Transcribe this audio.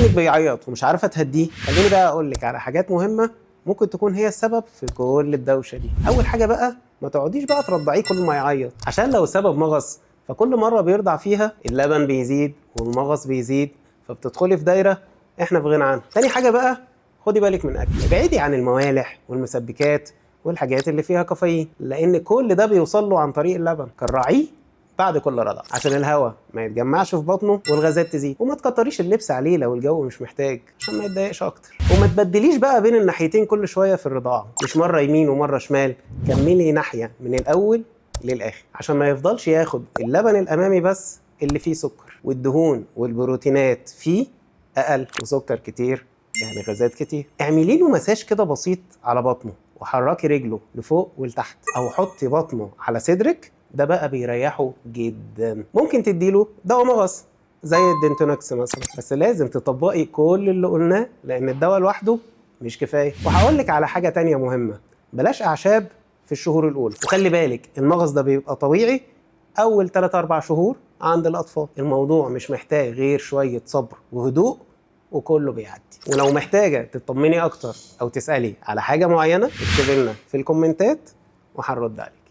ابنك بيعيط ومش عارفه تهديه، خليني بقى اقول لك على حاجات مهمة ممكن تكون هي السبب في كل الدوشة دي. اول حاجة بقى، ما تقعديش بقى ترضعيه كل ما يعيط، عشان لو سبب مغص فكل مرة بيرضع فيها اللبن بيزيد والمغص بيزيد، فبتدخلي في دايرة احنا في غنى عنها. تاني حاجة بقى، خدي بالك من اكل، ابعدي عن الموالح والمسبكات والحاجات اللي فيها كافيين، لان كل ده بيوصل له عن طريق اللبن. كرعيه بعد كل رضع عشان الهواء ما يتجمعش في بطنه والغازات تزيد، وما تكتريش اللبس عليه لو الجو مش محتاج عشان ما يتضايقش اكتر. وما تبدليش بقى بين الناحيتين كل شوية في الرضاعة، مش مرة يمين ومرة شمال، كملي ناحية من الاول للاخر عشان ما يفضلش ياخد اللبن الامامي بس اللي فيه سكر، والدهون والبروتينات فيه اقل، وسكر كتير يعني غازات كتير. اعملي له مساج كده بسيط على بطنه، وحركي رجله لفوق ولتحت، او حطي بطنه على صدرك، ده بقى بيريحه جدا. ممكن تديله دواء مغص زي الدنتونكس مثلا، بس لازم تطبقي كل اللي قلناه لان الدواء لوحده مش كفاية. وهقول لك على حاجة تانية مهمة، بلاش اعشاب في الشهور الاولى، وخلي بالك المغص ده بيبقى طبيعي اول 3 4 شهور عند الاطفال. الموضوع مش محتاج غير شوية صبر وهدوء وكله بيعدي. ولو محتاجه تطمني اكتر او تسالي على حاجة معينة اكتبي لنا في الكومنتات وهنرد عليك.